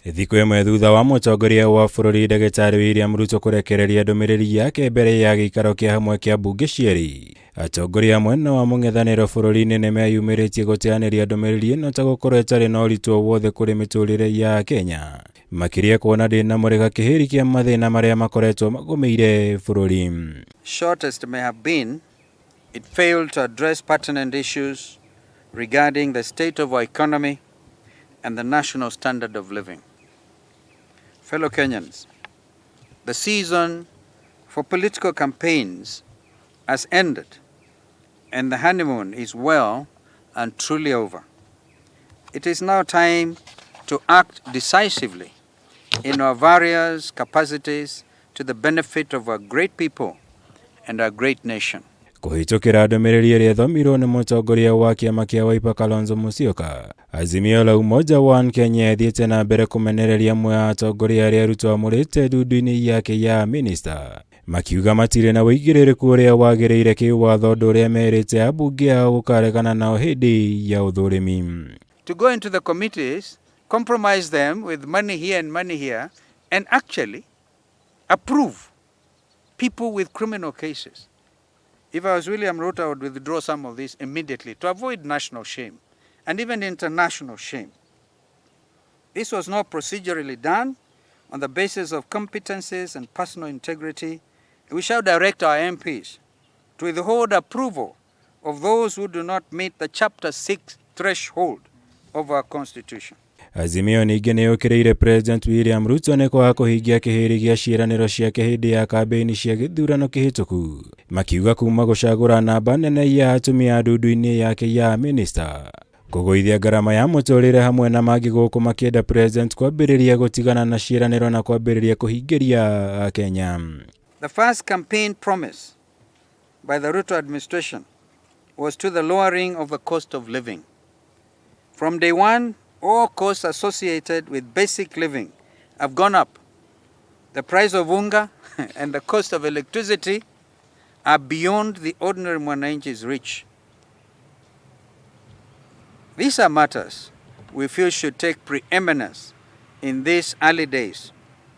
Thikũ ĩmwe thutha wa mũtongoria wa bũrũri Ndagĩtarĩ William Ruto kũrekereria ndũmĩrĩri yake mbere ya gĩikaro kĩa hamwe kĩa mbunge cierĩ, atongoria a mwena wa mũng'ethanĩro bũrũri-inĩ nĩ meyumĩrĩtie gũteanĩria ndũmĩrĩri ĩno ta gũkorwo ĩtarĩ na ũritũ o wothe kũrĩ mĩtũrĩre ya Kenya, makĩria kuona ndĩnamũrĩka kĩhĩri kĩa mathĩna marĩa makoretwo magũmĩire bũrũri. Short as it may have been, it failed to address pertinent issues regarding the state of our economy and the national standard of living. Fellow Kenyans, the season for political campaigns has ended and the honeymoon is well and truly over. It is now time to act decisively in our various capacities to the benefit of our great people and our great nation. Kũhĩtũkĩra ndũmĩrĩri ĩrĩa ĩthomirwo nĩ mũtongoria wa kĩama kĩa Wiper Kalonzo Musyoka, Azimio la Umoja One Kenya ĩthiĩte na mbere kũmenereria amwe a atongoria arĩa Ruto amũrĩte ndundu-inĩ yake ya minista, makiuga matirĩ na ũigĩrĩrĩku ũrĩa wagĩrĩire kĩwatho, ũndũ ũrĩa merĩte ambunge ao gũkaregana nao hĩndĩ ya ũthũrimi. To go into the committees, compromise them with money here and money here, and actually approve people with criminal cases. If I was William Ruto, I would withdraw some of this immediately to avoid national shame and even international shame. This was not procedurally done on the basis of competencies and personal integrity. We shall direct our MPs to withhold approval of those who do not meet the Chapter 6 threshold of our Constitution. Azimio ningĩ nĩ yũkĩrĩire President William Ruto nĩ kwaga kũhingia kĩhĩri gĩa ciĩranĩro ciake hĩndĩ ya kambĩini cia gĩthurano kĩhĩtũku, makiuga kuma gũcagũra namba nene ya atumia ndundu-inĩ yake ya minista, kũgũithia ngarama ya mũtũrĩre hamwe na mangĩ gũkũ makĩenda President kwambĩrĩria gũtigana na ciĩranĩro na kwambĩrĩria kũhingĩria Akenya. The first campaign promise by the Ruto administration was to the lowering of the cost of living. From day one, all costs associated with basic living have gone up. The price of unga and the cost of electricity are beyond the ordinary mwananchi's reach. These are matters we feel should take preeminence in these early days.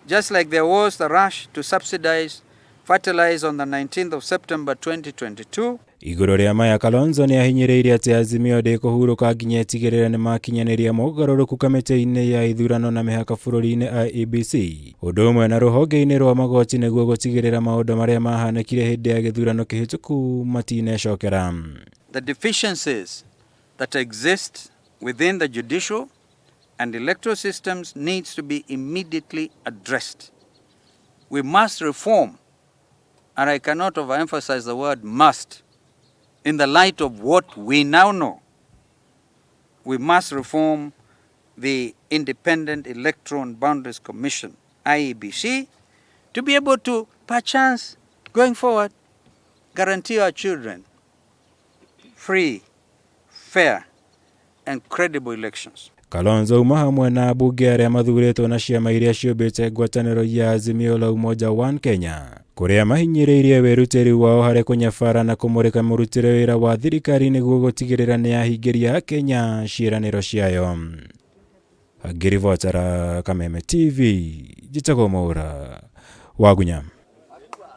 Just like there was the rush to subsidize fertilizer on the 19th of September 2022, Igũrũ rĩa maya, Kalonzo nĩ ahinyĩrĩirie atĩ Azimio ndĩkũhurũka nginya ĩtigĩrĩre nĩ makinyanĩria mogarũrũku kamĩtĩ-inĩ ya ithurano na mĩhaka bũrũri-inĩ IEBC, ũndũ ũmwe na rũhonge-inĩ rwa magoti nĩguo gũtigĩrĩra maũndũ marĩa mahanĩkire hĩndĩ ya gĩthurano kĩhĩtũku matinecokera. The deficiencies that exist within the judicial and electoral systems needs to be immediately addressed. We must reform, and I cannot overemphasize the word "must", in the light of what we now know. We must reform the Independent Electoral and Boundaries Commission, IEBC, to be able to, perchance, going forward, guarantee our children free, fair, and credible elections. Kalonzo uma hamwe na ambunge arĩa mathurĩtwo na ciama iria ciũmbĩte ngwatanĩro ya Azimio la Umoja One Kenya, kũrĩa mahinyĩrĩirie wĩrutĩri wao harĩ kũnyabara na kũmũrĩka mũrutĩre wĩra wa thirikari nĩguo gũtigĩrĩra nĩ yahingĩria Kenya ciĩranĩro ciayo. Ngĩribotera Kameme TV, njĩtagwo Mwaura Wagunya.